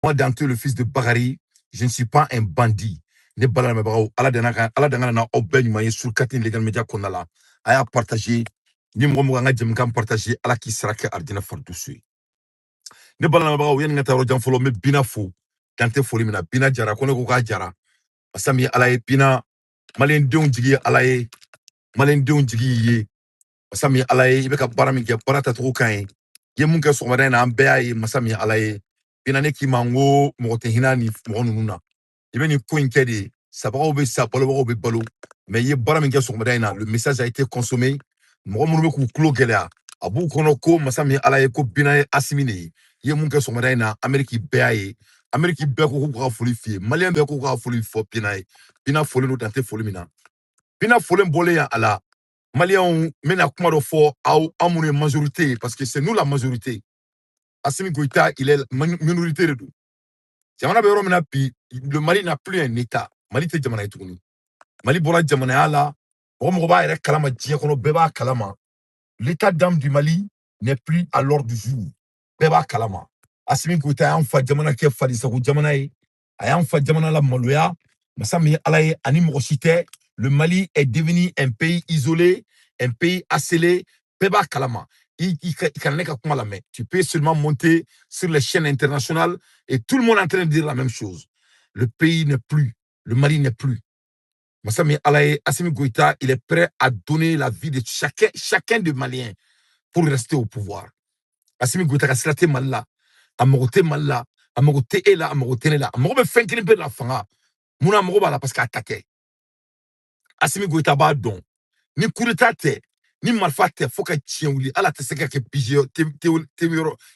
Moi, Dante, le fils de Bakary, je ne suis pas un bandit. Ne balamɛbagaw, Ala dana ka Ala danga na aw bɛɛ ɲuman ye sur Katin Legal Media kɔnɔna la. A y'a partager. Ni mɔgɔ mɔgɔ an ka jɛmukan partager, Ala k'i sara kɛ arijinɛ faridusu ye. Ne balamɛbagaw, yanni n ka taa yɔrɔ jan fɔlɔ, n bɛ Bina fo. Dante foli min na, Bina jara ko ne ko k'a jara. Masa min ye Ala ye, Bina, maliyɛndenw jigi ye Ala ye, maliyɛndenw jigi y'i ye. Masa min ye Ala ye, i bɛ ka baara min kɛ, baara tacogo ka ɲi. I ye mun kɛ sɔgɔmada in na, an bɛɛ y'a ye. Masa min ye Ala ye, Bina, ne k'i ma n ko mɔgɔ tɛ hinɛ ni mɔgɔ ninnu na. I bɛ nin ko in kɛ de, sabagaw bɛ sa, balobagaw bɛ balo. Mais i ye baara min kɛ sɔgɔmada in na, le message a été consommé. Mɔgɔ minnu bɛ k'u tulo gɛlɛya, a b'u kɔnɔ ko masa min ye Ala ye, ko Bina ye Asimi de ye. I ye mun kɛ sɔgɔmada in na, Amérique bɛɛ y'a ye. Amérique bɛɛ ko k'u ka foli f'i ye. Maliyɛn bɛɛ ko k'u ka foli fɔ Bina ye. Bina folen don, dan tɛ foli min na. Bina folen bɔlen yan a la, maliyɛnw, n bɛna kuma dɔ fɔ aw, aw minnu ye majorité ye, parce que c'est nous la majorité. Assimi Goïta, il est minorité de don. Jamana bɛ yɔrɔ min na bi, le Mali n'a plus un état. Mali tɛ jamana ye tuguni. Mali bɔra jamanaya la. Mɔgɔ mɔgɔ b'a yɛrɛ kalama diɲɛ kɔnɔ, bɛɛ b'a kalama. L'état d'âme du Mali n'est plus à l'ordre du jour. Bɛɛ b'a kalama. Assimi Goïta y'an fa jamana kɛ fadisago jamana ye. A y'an fa jamana la maloya. Masa min ye Ala ye, ani mɔgɔ si tɛ. Le Mali est devenu un pays isolé, un pays accelé. Bɛɛ b'a kalama. I kana ne ka kuma lamɛn. Tu peux seulement monter sur les chaînes internationales et tout le monde est en train de dire la même chose. Le pays n'est plus, le Mali n'est plus. Masa min ye Ala ye, Assimi Goïta, il est prêt à donner la vie de chacun, chacun des Maliens pour rester au pouvoir. Assimi Goïta ka sira tɛ Mali la, a mago tɛ Mali la, a mago tɛ e la, a mago tɛ ne la. A mago bɛ fɛn kelen pe de la, fanga. Munna a mago b'a la? Parce que a ta tɛ. Assimi Goïta b'a dɔn. Ni coup d'état tɛ, ni marifa tɛ, fo ka tiɲɛ wuli, ala tɛ se ka kɛ PG tɛ yɔrɔ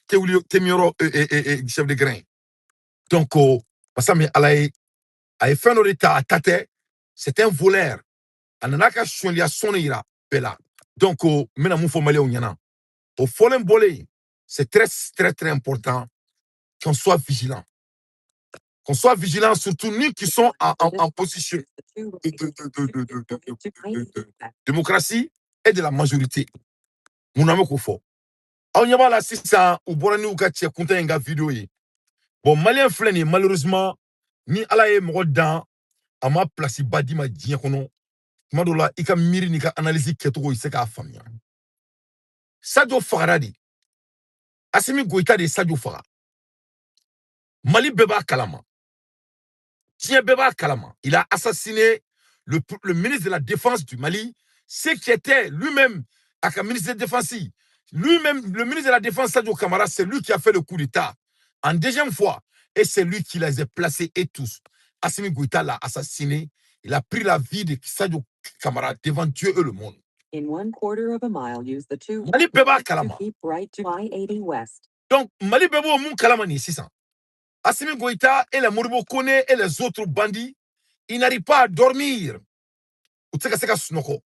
tɛ wuli tɛ yɔrɔ chef de grain. Donc masa min Ala ye, a ye fɛn dɔ de ta, a ta tɛ. C'est un voleur. A nana ka sonyaliya sɔn de yira bɛɛ la. Donc n bɛna mun fɔ maliyɛnw ɲɛna? O fɔlen bɔlen, c'est très très très important qu'on soit vigilant, qu'on soit vigilant, surtout nous qui sont en position de démocratie et de la majorité. Mun na bɛ k'o fɔ? Aw ɲɛ b'a la sisan, u bɔra n'u ka cɛ kuntan in ka vidéo ye. Bon, maliyɛn filɛ nin ye, malheureusement, ni Ala ye mɔgɔ dan, a ma place ba d'i ma diɲɛ kɔnɔ, tuma dɔ la i ka miiri n'i ka analyse kɛcogo, i se k'a faamuya. Sadio fagara de. Asimi Goïta de ye Sadio faga. Mali bɛɛ b'a kalama, diɲɛ bɛɛ b'a kalama. Il a assassiné le ministre de la Défense du Mali, ce qui était lui-même à ka ministre de Défense. Lui-même, le ministre de la Défense Sadio Kamara, c'est lui qui a fait le coup d'état en deuxième fois et c'est lui qui les a placés. Et tous, Assimi Goïta l'a assassiné. Il a pris la vie de Sadio Kamara devant Dieu et le monde. In 1/4 of a mile, use the two Mali bɛɛ b'a to kalama. keep right to I-80 West. Donc Mali bɛɛ b'o mun kalama nin ye sisan, Assimi Goïta et les Modibo Kone et les autres bandits, ils n'arrivent pas à dormir. U tɛ se ka sunɔgɔ.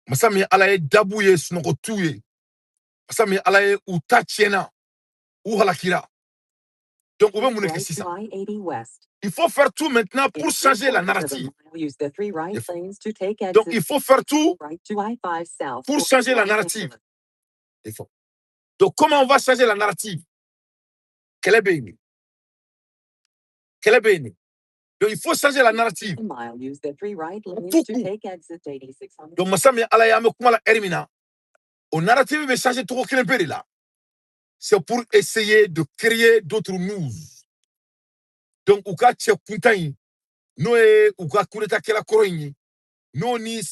Masa min ye Ala ye, dabu ye, sunɔgɔ t'u ye. Masa min ye Ala ye, u ta tiɲɛna, u halakira. Donc u bɛ mun de kɛ Right to sisan? I-80 West. Il faut faire tout maintenant In pour three changer la quarters of a narrative. mile, use the three right lanes to take Donc exit il faut faire tout right to I-5 South pour towards changer la Los narrative. Angeles. Donc comment on va changer la narrative? Kɛlɛ bɛ yen de. Kɛlɛ bɛ yen de. Donc il faut changer la narrative. A mile, use the three right lanes Tout to coup. take exit 8600. Donc masa min ye Ala ye, an bɛ kuma la heure min na, o narrative bɛ changer cogo kelen pe de la. C'est pour essayer de créer d'autres news. Donc u ka cɛ kuntan in, n'o ye u ka coup d'état kɛla kɔrɔ in ye, n'o ni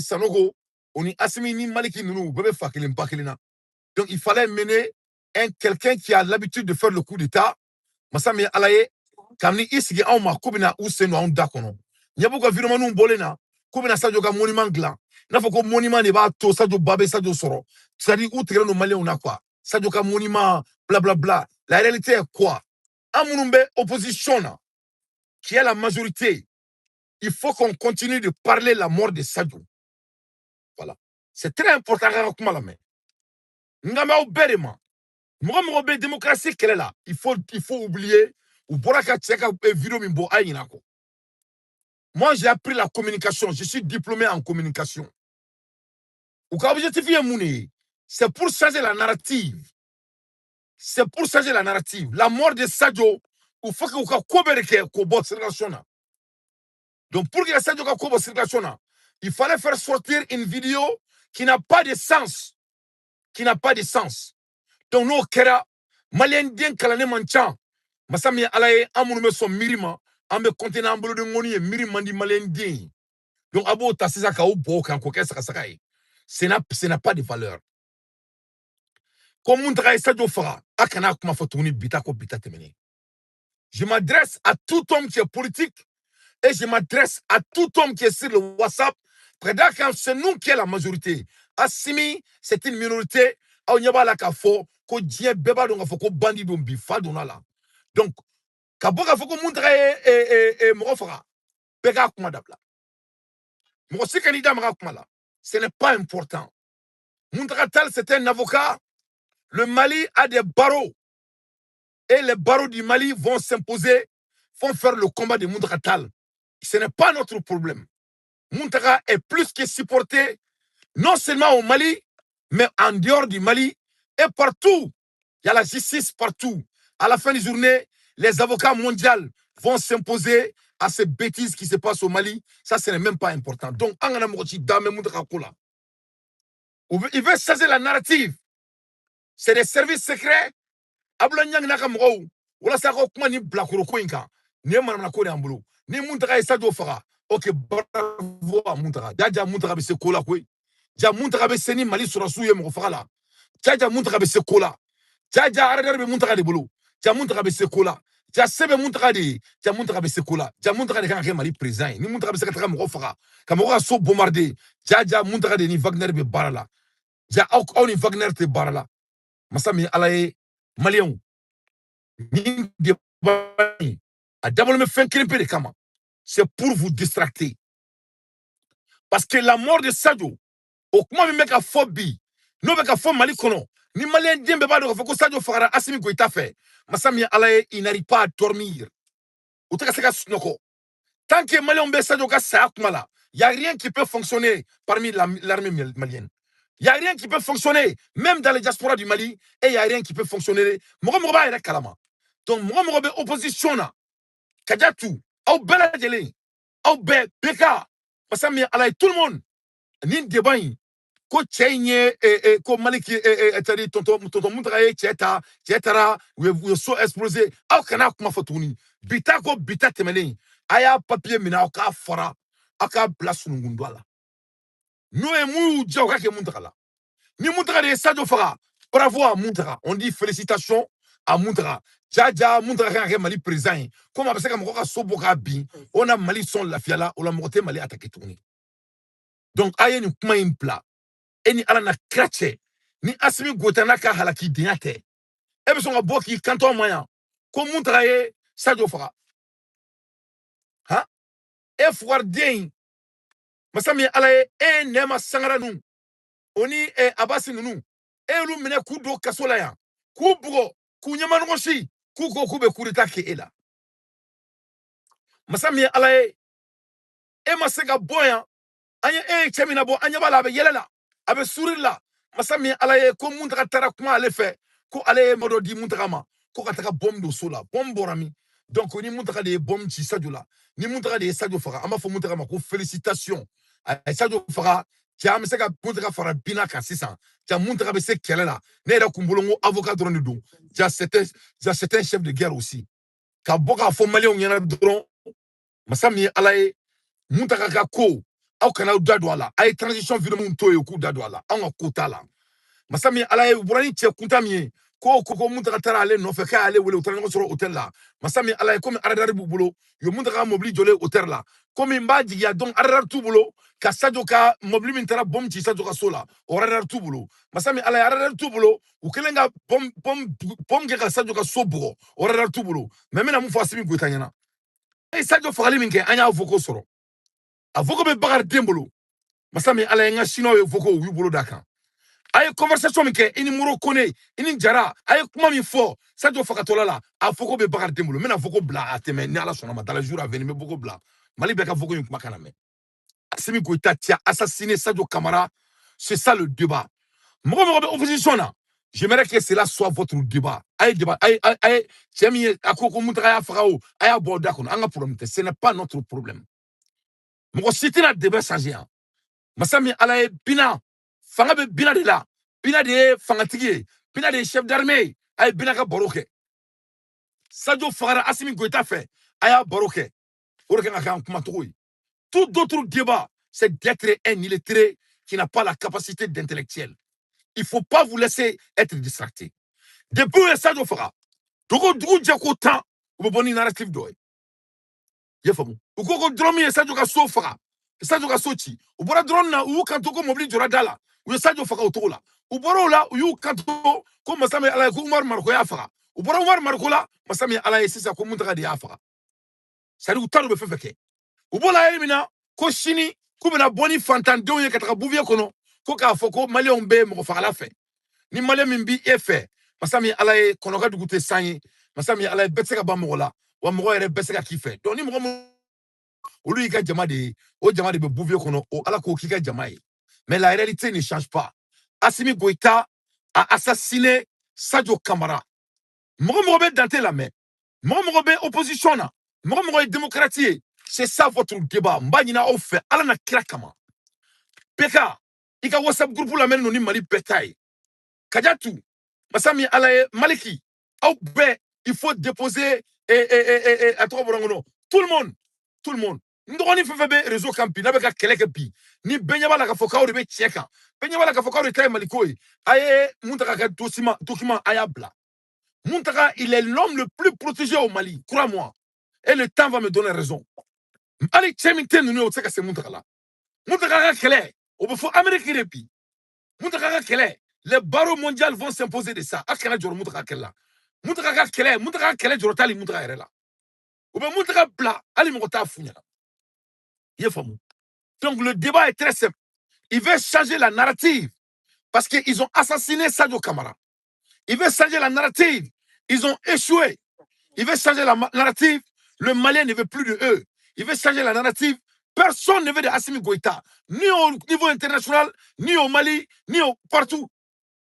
Sanogo, o ni Asimi ni Maliki ninnu, u bɛɛ bɛ fa kelen ba kelen na. Donc il fallait mener un quelqu'un qui a l'habitude de faire le coup d'état. Masa min ye Ala ye, kabini i sigi anw ma k'u bɛna u sen don anw da kɔnɔ, ɲɛ b'u ka vidéomanw bɔlen na k'u bɛna Sadio ka monument dilan, i n'a fɔ ko monument de b'a to Sadio ba bɛ Sadio sɔrɔ. C'est à dire u tigɛlen don maliyɛnw na quoi. Sadio ka monument, bla bla bla. La réalité est quoi? An minnu bɛ opposition na, qui est la majorité, il faut qu'on continue de parler la mort de Sadio. Voilà, c'est très important ka kuma lamɛn. N kan bɛ aw bɛɛ de ma, mɔgɔ mɔgɔ bɛ démocratie kɛlɛ la. Il faut oublier u bɔra ka cɛ ka vidéo min bɔ, a ye ɲinɛ a kɔ. Moi, j'ai appris la communication, je suis diplômé en communication. U ka objectif ye mun de ye? C'est pour changer la narrative. C'est pour changer la narrative. La mort de Sadio, il faut que u ka ko bɛɛ de kɛ k'o bɔ circulation na. Donc pour que Sadio ka ko bɔ circulation na, il fallait faire sortir une vidéo qui n'a pas de sens, qui n'a pas de sens. Donc n'o kɛra, malien den kalannen man ca. Masa min ye Ala ye, an minnu bɛ sɔn miiri ma, an bɛ compter n'an boloden ŋɔni ye. Miiri man di malien den ye. Donc a b'o ta sisan k'aw bɔ o kan k'o kɛ sagasaga ye. Ce n'a pas de valeur. Ko Muntaga ye Sadio faga, a kana kuma fɔ tuguni. Bi ta ko bi ta tɛmɛnen. Je m'adresse à tout homme qui est politique et je m'adresse à tout homme qui est sur le WhatsApp. Quand c'est nous qui est la majorité. Assimi, c'est une minorité. Aw ɲɛ b'a la k'a fɔ ko diɲɛ bɛɛ b'a dɔn k'a fɔ ko bandi don bi fa donna la. Donc ka bɔ k'a fɔ ko Muntaga ye mɔgɔ faga, bɛɛ k'a kuma dabila. Mɔgɔ si kan'i da maga kuma la. Ce n'est pas important. Muntaga Tall, c'est un avocat. Le Mali a des barreaux et les barreaux du Mali vont s'imposer, vont faire le combat de Muntaga Tall. Ce n'est pas notre problème. Muntaga est plus que supporté, non seulement au Mali, mais en dehors du Mali et partout. Il y a la justice partout. À la fin de journée, les avocats mondiaux vont s'imposer à ces bêtises qui se passent au Mali. Ça, ce n'est même pas important. Donc, an kana mɔgɔ si da mɛn Muntaga ko la. Il veut changer la narrative. C'est des services secrets. Abdoulaye Niang n'a ka mɔgɔw walasa ka kuma ni bilakoro ko in kan. Nin ye manamana ko de y'an bolo. Ni Muntaga ye Sadio faga, ok, bravo à Muntaga. Jaja, Muntaga bɛ se ko la koyi. Ja, Muntaga bɛ se ni Mali sɔrɔsiw ye mɔgɔ faga la. Jaja, Muntaga bɛ se ko la. Jaja, radar bɛ Muntaga de bolo. Ja, Muntaga bɛ se ko la. Ja, se bɛ Muntaga de ye. Ja, Muntaga bɛ se ko la. Ja, Muntaga de kan ka kɛ Mali président ye. Ni Muntaga bɛ se ka taga mɔgɔ faga, ka mɔgɔ ka so bombarder, jaja, Muntaga de ni Wagner bɛ baara la. Ja, aw ni Wagner tɛ baara la. Masa min Ala ye, maliyɛnw, nin débat in a dabɔlen bɛ fɛn kelen pe de kama: c'est pour vous distracter, parce que la mort de Sadio, o kuma min bɛ ka fɔ bi, n'o bɛ ka fɔ Mali kɔnɔ, ni maliyɛn den bɛɛ b'a dɔn k'a fɔ ko Sadio fagara Assimi Goïta fɛ, masa min ye Ala ye, il n'arrive pas à dormir. U tɛ ka se ka sunɔgɔ. Tant que maliyɛnw bɛ Sadio ka saya kuma la, y a rien qui peut fonctionner parmi l'armée malienne. Y a rien qui peut fonctionner même dans les diasporas du Mali et y a rien qui peut fonctionner. Mɔgɔ mɔgɔ b'a yɛrɛ kalama. Donc mɔgɔ mɔgɔ bɛ opposition na, Kadiatou, aw bɛɛ lajɛlen, aw bɛɛ, BK, masa min ye Ala ye, tout le monde, nin débat in ko cɛ in ye ko Maliki c'est à dire tonton Muntaga ye cɛ ta, cɛ taara, u ye so explosé, aw kana kuma fɔ tuguni. Bi ta ko bi ta tɛmɛnen, a y'a papier minɛ, aw k'a fara, aw k'a bila sununkun dɔ la. N'o ye mun y'u diya, u ka kɛ Muntaga la. Ni Muntaga de ye Sadio faga, bravo à Muntaga, on dit félicitations à Muntaga. Jaja, Muntaga kan ka kɛ Mali président ye, komi a bɛ se ka mɔgɔ ka so bɔ k'a bin. O na Mali sɔn lafiya la, o la mɔgɔ tɛ Mali attaquer tuguni. Donc a ye nin kuma in bila. E ni Ala na kira cɛ, ni Assimi Goïta n'a ka halakidenya tɛ, e bɛ sɔn ka bɔ k'i kanto ma yan ko Muntaga ye Sadio faga? Han, e fugariden in, masa min ye Ala ye, e ye Nɛma Sangara ninnu o ni Abasi ninnu, e y'olu minɛ k'u don kaso la yan, k'u bugɔ, k'u ɲɛma si, k'u ko k'u bɛ coup d'état kɛ e la. Masa min ye Ala ye, e ma se ka bɔ yan. An ye e ye cɛ min na bɔ, an ɲɛ b'a la, a bɛ yɛlɛ la, a bɛ sourire la. Masa min ye Ala ye, ko Muntaga taara kuma ale fɛ, ko ale ye mɔ dɔ di Muntaga ma ko ka taga bombe don so la. Bombe bɔra min? Donc ni Muntaga de ye bombe ci Sadio la, ni Muntaga de ye Sadio faga, an b'a fɔ Muntaga ma ko félicitation, a ye Sadio faga. Cɛ, an bɛ se ka Muntaga fara bina kan sisan. Ja, Muntaga bɛ se kɛlɛ la. Ne yɛrɛ kun bolo n ko avocat dɔrɔn de don. Ja, c'est un chef de guerre aussi. Ka bɔ k'a fɔ maliyɛnw ɲɛna dɔrɔn, masa min ye Ala ye, Muntaga ka ko, aw kana aw da don a la. A ye transition vidéo minnu to yen, k'u da don a la, anw ka ko t'a la. Masa min ye Ala ye, u bɔra ni cɛ kunta min ye, ko Muntaga taara ale nɔfɛ, k'a y'ale wele, u taara ɲɔgɔn sɔrɔ hôtel la. Masa min Ala ye, komi radar b'u bolo, u ye Muntaga ka mobili jɔlen hôtel la, komi n b'a jigiya. Donc radar t'u bolo ka Sadio ka mobili min taara bombe ci Sadio ka so la, o radar t'u bolo. Masa min Ala ye, radar t'u bolo, u kɛlen ka bombe kɛ ka Sadio ka so bugɔ, o radar t'u bolo. Mais n bɛna mun fɔ Assimi Goïta ɲɛna? E ye Sadio fagali min kɛ, an y'a vocal sɔrɔ, a vocal bɛ Bakari den bolo. Masa min Ala ye, n ka siniwaw ye vocal, u y'u bolo d'a kan. A ye conversation min kɛ, i ni Moro Kone, i ni Jara, a ye kuma min fɔ Sadio fagatɔla la, a vocal bɛ Bakari den bolo. N bɛna vocal bila a tɛmɛ, ni Ala sɔnna ma, dans les jours à venir, n bɛ vocal bila, Mali bɛɛ ka vocal in kuma kana mɛn. Assimi Goïta, tu as assassiné Sadio Camara, c'est ça le débat. Mɔgɔ mɔgɔ bɛ opposition na. J'aimerais que cela soit votre débat. A ye débat, a ye a ye cɛ min ye a ko ko Muntaga y'a faga o, a y'a bɔ o da kɔnɔ, an ka problème tɛ, ce n'est pas notre problème. Mɔgɔ si tɛna débat changer yan. Masa min Ala ye Bina, fanga bɛ Bina de la. Bina de ye fangatigi ye, Bina de ye chef d'armée ye. A ye Bina ka baro kɛ. Sadio fagara Assimi Goïta fɛ, a y'a baro kɛ. O de kan ka kɛ an kumacogo ye. Tout autre débat, c'est d'être un illettré qui n'a pas la capacité d'intellectuel. Il faut pas vous laisser être distracté. Depuis u ye Sadio faga, dugu dugu jɛ ko 10, u bɛ bɔ ni narrative dɔ ye. I y'a faamu? U ko ko drone min ye Sadio ka so faga, Sadio ka so ci, u bɔra drone na, u y'u kanto ko mobili jɔra da la, u ye Sadio faga o cogo la. U bɔra o la, u y'u kanto ko masa min Ala ye ko Umaru Mariko y'a faga. U bɔra Umaru Mariko la, masa min Ala ye sisan ko Muntaga de y'a faga. C'est à dire u t'a dɔn u bɛ fɛn fɛn kɛ. U b'o la yɛrɛ min na ko sini k'u bɛna bɔ ni fantandenw ye ka taga Bouvier kɔnɔ ko k'a fɔ ko maliyɛnw bɛ mɔgɔ fagala fɛ. Ni maliyɛn min b'i e fɛ, masa min Ala ye kɔnɔ ka dugu tɛ san ye, masa min Ala ye bɛɛ tɛ se ka ban mɔgɔ la, wa mɔgɔ yɛrɛ bɛɛ se ka k'i fɛ. Donc ni mɔgɔ min olu y'i ka jama de ye, o jama de bɛ Bouvier kɔnɔ, o Ala k'o k'i ka jama ye. Mais la réalité ne change pas. Assimi Goïta a assassiné Sadio Kamara. Mɔgɔ mɔgɔ bɛ Dante lamɛn, mɔgɔ mɔgɔ bɛ opposition na, mɔgɔ mɔgɔ ye démocrate ye, c'est ça votre débat. N b'a ɲini aw fɛ Ala na kira kama. PK, i ka WhatsApp groupe lamɛnnen don ni Mali bɛɛ ta ye. Kadiatou, masa min Ala ye Maliki, aw bɛɛ, il faut déposer et a tɔgɔ bɔra n kɔnɔ. Tout le monde, tout le monde. N dɔgɔnin fɛn fɛn bɛ réseau kan bi, n'a bɛ ka kɛlɛ kɛ bi, ni bɛɛ ɲɛ b'a la k'a fɔ k'aw de bɛ tiɲɛ kan, bɛɛ ɲɛ b'a la k'a fɔ k'aw de ta ye Maliko ye, a ye Muntaga ka document a y'a bila. Muntaga, il est l'homme le plus protégé au Mali, crois-moi. Et le temps va me donner raison. Hali cɛ min tɛ ninnu ye, o tɛ se ka se Muntaga la. Muntaga ka kɛlɛ, o bɛ fɔ Amérique de bi. Muntaga ka kɛlɛ, les barreaux mondiaux vont s'imposer de ça. A kana jɔrɔ Muntaga kɛlɛ la. Muntaga ka kɛlɛ, Muntaga ka kɛlɛ jɔrɔ t'ale Muntaga yɛrɛ la. U bɛ Muntaga bila, hali mɔgɔ t'a f'u ɲɛna. I y'a faamu? Donc le débat est très simple. Il veut changer la narrative parce qu'ils ont assassiné Sadio Kamara. Il veut changer la narrative. Ils ont échoué. Il veut changer la narrative. Le Malien ne veut plus de eux. Il veut changer la narrative. Personne ne veut de Assimi Goïta, ni au niveau international, ni au Mali, ni partout.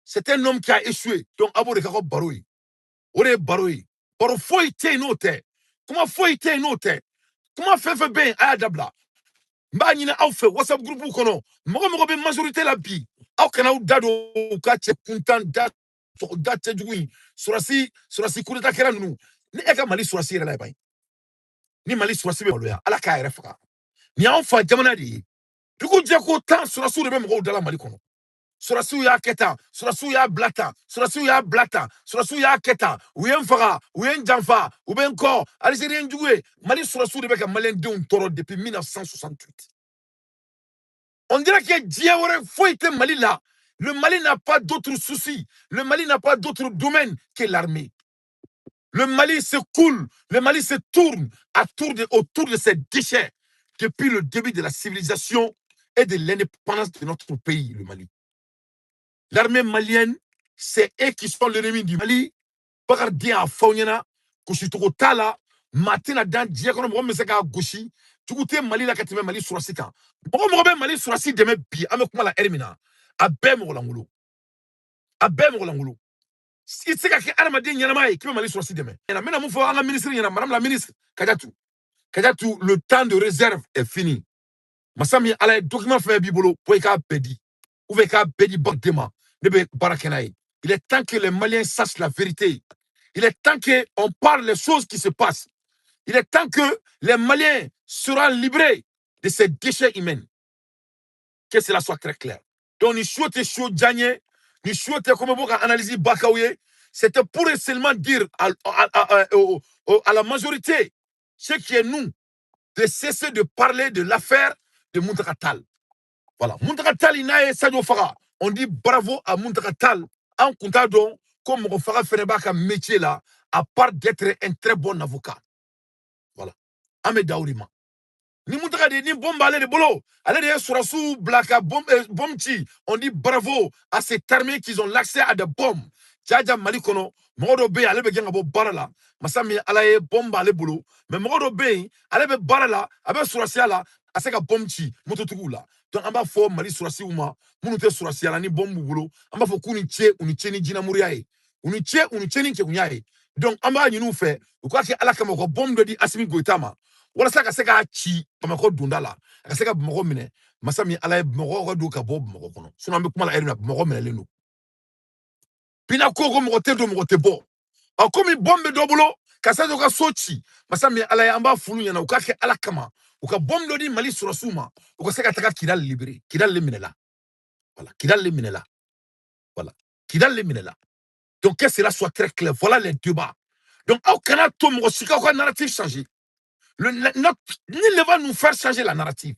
C'est un homme qui a échoué. Donc, Abo de kako baro ye. O de ye baro ye. Baro foyi tɛ yen n'o tɛ. Kuma foyi tɛ yen n'o tɛ. Kuma fɛn fɛn bɛ yen, a y'a dabila. N b'a ɲini aw fɛ WhatsApp groupe kɔnɔ, mɔgɔ mɔgɔ bɛ majorité la bi, aw kana aw da don u ka cɛ kuntan da da cɛjugu in, sɔrɔsi coup d'état kɛra ninnu. Ni e ka Mali sɔrɔsi yɛrɛ la ban, ni Mali sɔrɔsi bɛ maloya, Ala k'a yɛrɛ faga. Nin y'anw fa jamana de ye. Dugu jɛ ko 10, sɔrɔsiw de bɛ mɔgɔw da la Mali kɔnɔ. Sɔrɔsiw y'a kɛ tan, sɔrɔsiw y'a bila tan, sɔrɔsiw y'a bila tan, sɔrɔsiw y'a kɛ tan, u ye n faga, u ye n janfa, u bɛ n kɔ, Alizeri ye n jugu ye. Mali sɔrɔsiw de bɛ ka maliyɛndenw tɔɔrɔ depuis 1968. On dirait que diɲɛ wɛrɛ foyi tɛ Mali la. Le Mali n'a pas d'autre souci, le Mali n'a pas d'autre domaine que l'armée. Le Mali se coule, le Mali se tourne autour de ces déchets depuis le début de la civilisation et de l'indépendance de notre pays, le Mali. L'armée malienne, c'est eux qui sont l'ennemi du Mali. Bakari den y'a fɔ aw ɲɛna, gosicogo t'a la, maa tɛna dan diɲɛ kɔnɔ mɔgɔ min bɛ se k'a gosi. Jugu tɛ Mali la ka tɛmɛ Mali sɔrɔsi kan. Mɔgɔ mɔgɔ bɛ Mali sɔrɔsi dɛmɛ bi, an bɛ kuma la ɛri min na, a bɛɛ mɔgɔ lankolon, a bɛɛ mɔgɔ lankolon. I tɛ se ka kɛ adamaden ɲɛnama ye k'i bɛ Mali sɔrɔsi dɛmɛ. N bɛna mun fɔ an ka ministre ɲɛna, madame la ministre Kadiatou? Kadiatou, le temps de réserve est fini. Masa min Ala ye, document fɛn b'i bolo, bɔ i k'a bɛɛ di, ou bien i k'a bɛɛ di banque ma, ne bɛ baara kɛ n'a ye. Il est temps que les Maliens sachent la vérité. Il est temps que on parle les choses qui se passent. Il est temps que les Maliens seront libérés de ces déchets humains. Que cela soit très clair. Donc ni su tɛ su diya n ye, ni su tɛ ko n bɛ bɔ ka analyse ba k'aw ye. C'était pour seulement dire à la majorité, ce qui est nous, de cesser de parler de l'affaire de Mountaga Tall. Voilà. Mountaga Tall, n'a ye Sadio faga, on dit bravo à Mountaga Tall. An kun t'a dɔn ko mɔgɔ faga fɛnɛ b'a ka métier la, à part d'être un très bon avocat. Voilà. An bɛ da o de ma. Ni Mountaga de ni bombe b'ale de bolo, ale de ye sɔrɔsiw bila ka bombe ci, on dit bravo à cette armée qui ont l'accès à des bombes. Jaja Mali kɔnɔ, Mɔgɔ dɔ bɛ yen, ale bɛ gɛn ka bɔ baara la, masa min Ala ye, bɔn b'ale bolo. Mais mɔgɔ dɔ bɛ yen, ale bɛ baara la, a bɛ sɔrɔsiya la, a se ka bɔn ci mototigiw la. Donc an b'a fɔ Mali sɔrɔsiw ma, minnu tɛ sɔrɔsiya la ni bɔn b'u bolo, an b'a fɔ k'u ni ce, u ni ce ni jinamoriya ye, u ni ce, u ni ce ni kegunya ye. Donc an b'a ɲini u fɛ, u k'a kɛ Ala kama, u ka bɔn dɔ di Asimi Goyita ma, walasa ka se k'a ci Bamakɔ donda la, a ka se ka Bamakɔ minɛ. Masa min Ala ye, Bamakɔ ka don ka bɔ Bamakɔ kɔnɔ. Sinon an bɛ kuma la ɛri min na, Bamakɔ minɛlen don. Bina ko mɔgɔ tɛ don, mɔgɔ tɛ bɔ. A komi bɔn bɛ dɔ bolo ka Sadio ka so ci, masa min Ala ye, an b'a f'olu ɲɛna, u k'a kɛ Ala kama, u ka bɔn dɔ di Mali sɔrɔsiw ma, u ka se ka taga Kidali libérer. Kidali le minɛla, voilà, Kidali le minɛla, voilà, Kidali le minɛla. Donc que cela soit très clair, voilà les débats. Donc aw kana to mɔgɔ si k'aw ka narrative changer. Nul ne va nous faire changer la narrative.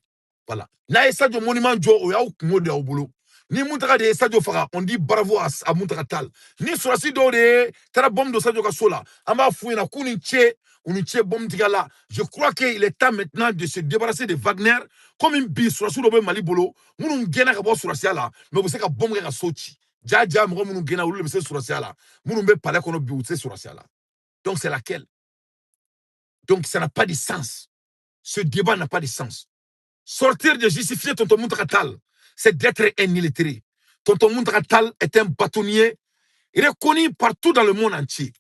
Voilà. N'a ye Sadio monument jɔ, o y'aw kungo de y'aw bolo. Ni Mountaga de ye Sadio faga, on dit bravo à Mountaga Tall. Ni sɔrɔsi dɔw de ye taara bombe don Sadio ka so la, an b'a f'u ɲɛna k'u ni ce, u ni ce bombe tigɛ la. Je crois qu'il est temps maintenant de se débarrasser de Wagner. Comme bi sɔrɔsi dɔw bɛ Mali bolo, minnu gɛnna ka bɔ sɔrɔsiya la, mais u bɛ se ka bombe kɛ ka so ci. Ja ja, mɔgɔ minnu gɛnna, olu de bɛ se sɔrɔsiya la. Minnu bɛ palais kɔnɔ bi, u tɛ se sɔrɔsiya la. Donc c'est laquelle? Donc ça n'a pas de sens. Ce débat n'a pas de sens. Sortir de justifier Tonton Mountaga Tall, c'est d'être un illettré. Tonton Mountaga Tall est un bâtonnier reconnu partout dans le monde entier.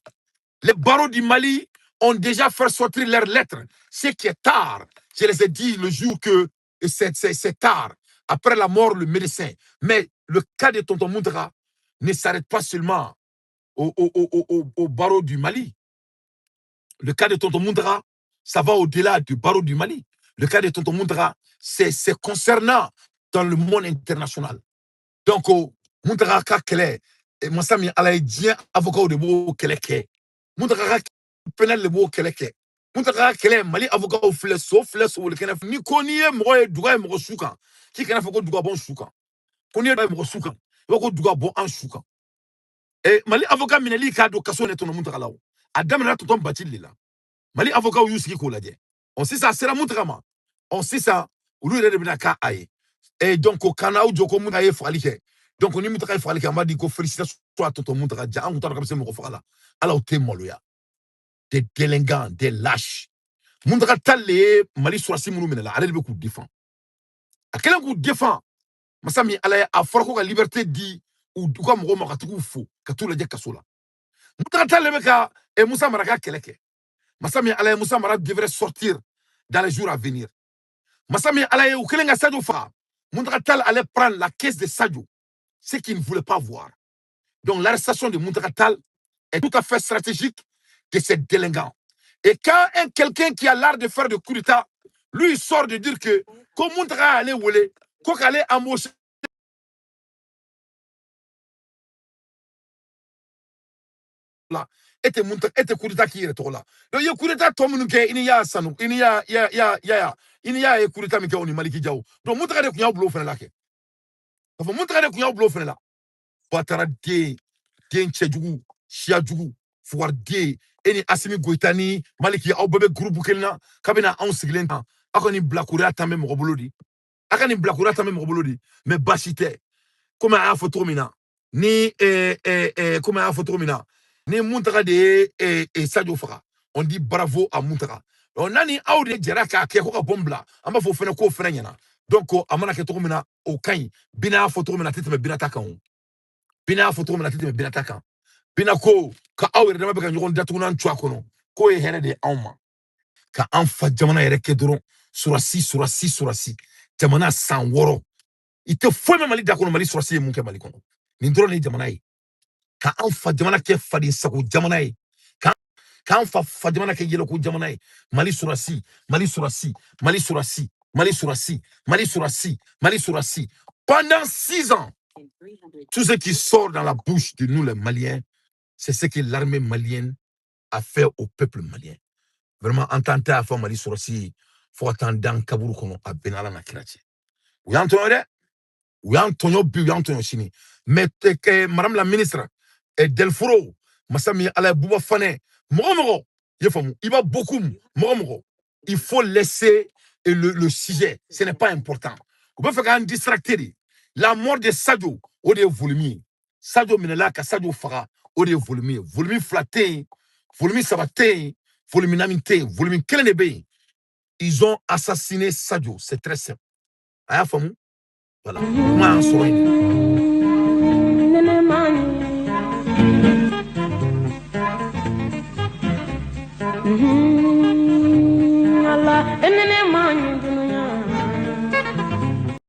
Les barreaux du Mali ont déjà fait sortir leurs lettres, ce qui est tard. Je les ai dit le jour que c'est tard. Après la mort, le médecin. Mais le cas de Tonton Mountaga ne s'arrête pas seulement au barreau du Mali. Le cas de Tonton Mountaga, ça va au-delà du barreau du Mali. Le cas de Tonton Mountaga, c'est concernant dans le monde international. Donc, Mountaga ka kɛlɛ, masa min Ala ye, diɲɛ avocat de b'o kɛlɛ kɛ. Mountaga ka pénal de b'o kɛlɛ kɛ. Mountaga ka kɛlɛ, Mali avocat filɛ, so filɛ, sowoli kɛnɛ. Ni ko n'i ye mɔgɔ ye duga ye mɔgɔ su kan, k'i kana fɔ ko duga bɔ su kan. Ko n'i ye mɔgɔ su kan, i b'a ko duga bɔ an su kan. Mali avocat minɛli k'a don kaso ne Tonton Mountaga la o. A daminɛna Tonton Bacili de la. Mali avocat y'u sigi k'o lajɛ. Ɔ sisan a sera Mountaga ma. Ɔ sisan olu yɛrɛ de bɛna k'a a ye. Et donc o kana aw jɔ ko Mountaga ye fagali kɛ. Donc ni Mountaga ye fagali kɛ, an b'a di ko félicitations à Tonton Mountaga. Ja an kun t'a dɔn k'a bɛ se mɔgɔ faga la. Ala, aw tɛ maloya. Des délinquants, des lâches. Mountaga Tall le ye Mali sɔrɔsi minnu minɛ la, ale de bɛ k'u défend. A kɛlen k'u défend, masa min Ala ye, a fɔra ko ka liberté di u ka mɔgɔw ma ka t'u fo, ka t'u lajɛ kaso la. Mountaga Tall le bɛ ka Moussa Mara ka kɛlɛ kɛ. Masa min Ala ye, Moussa Mara devrait sortir dans les jours à venir. Masa min Ala ye, u kɛlen ka Sadio faga, Mountaga Tall allait prendre la caisse de Sadio, ce qu'il ne voulait pas voir. Donc l'arrestation de Mountaga Tall est tout à fait stratégique de ces délinquants. Et quand quelqu'un qui a l'art de faire de coup d'État, lui, il sort de dire que comme Mountaga allait voler, quoi qu'allait embaucher là, était Mountaga, était coup d'État qui est là. Donc il y a coup d'État tɔ minnu kɛ, i ni y'a sanu, i ni y'a ya ya ya i ni y'a ye coup d'État min kɛ o ni Maliki Diaw. Donc Mountaga de kun y'aw bila o fɛnɛ la kɛ. Ka fɔ Mountaga de kun y'aw bila o fɛnɛ la. Ouattara den, den cɛjugu, siya jugu, fugariden, e ni Asimi Goyita ni Maliki, aw bɛɛ bɛ groupe kelen na, k'a bɛna anw sigilen tan. Aw ka nin bilakoroya tan bɛ mɔgɔ bolo di. Aw ka nin bilakoroya tan bɛ mɔgɔ bolo di. Mais baasi tɛ. Komi a y'a fɔ cogo min na, ni komi a y'a fɔ cogo min na, ni Mountaga de ye Sadio faga, on dit bravo à Mountaga. Donc n'a ni aw de jɛra k'a kɛ ko ka bɔn bila, an b'a fɔ o fɛnɛ k'o fɛnɛ ɲɛna. Donc a mana kɛ cogo min na, o ka ɲi. Bina y'a fɔ cogo min na, a tɛ tɛmɛ Bina ta kan o. Bina y'a fɔ cogo min na, a tɛ tɛmɛ Bina ta kan. Bina ko ka aw yɛrɛ dama bɛ ka ɲɔgɔn datugunan cu a kɔnɔ, k'o ye hɛrɛ de ye anw ma. Ka an fa jamana yɛrɛ kɛ dɔrɔn, surasi, surasi, surasi. Jamana san 6. I tɛ foyi mɛn Mali da kɔnɔ, Mali surasi ye mun kɛ Mali kɔnɔ. Nin dɔrɔn de ye jamana ye. Ka an fa jamana kɛ faden sago jamana ye. K'an fa jamana kɛ yɛlɛko jamana ye. Mali surasi, Mali surasi, Mali surasi, Mali surasi, Mali surasi, Mali surasi. Pendant 6 ans, tout ce qui sort dans la bouche de nous les Maliens, c'est ce que l'armée malienne a fait au peuple malien. Vraiment, en tant que Mali surasi, fo ka taa dan kaburu kɔnɔ, a bɛn Ala na kira cɛ. U y'an tɔɲɔ dɛ, u y'an tɔɲɔ bi, u y'an tɔɲɔ sini. Mais madame la ministre, Delforo, masa min Ala ye, Buba Fanɛ, mɔgɔ mɔgɔ, i y'a faamu, i b'a beaucoup, mɔgɔ mɔgɔ, il faut laisser le sujet, ce n'est pas important. U bɛ fɛ k'an distracter de. La mort de Sadio, o de ye volume ye. Sadio minɛla ka Sadio faga, O de ye volume ye. Volume 2 tɛ yen, volume 3 tɛ yen, volume 4 tɛ yen, volume 1 de bɛ yen. Ils ont assassiné Sadio, c'est très simple. A y'a faamu. Voilà, kuma y'an sɔrɔ yen de.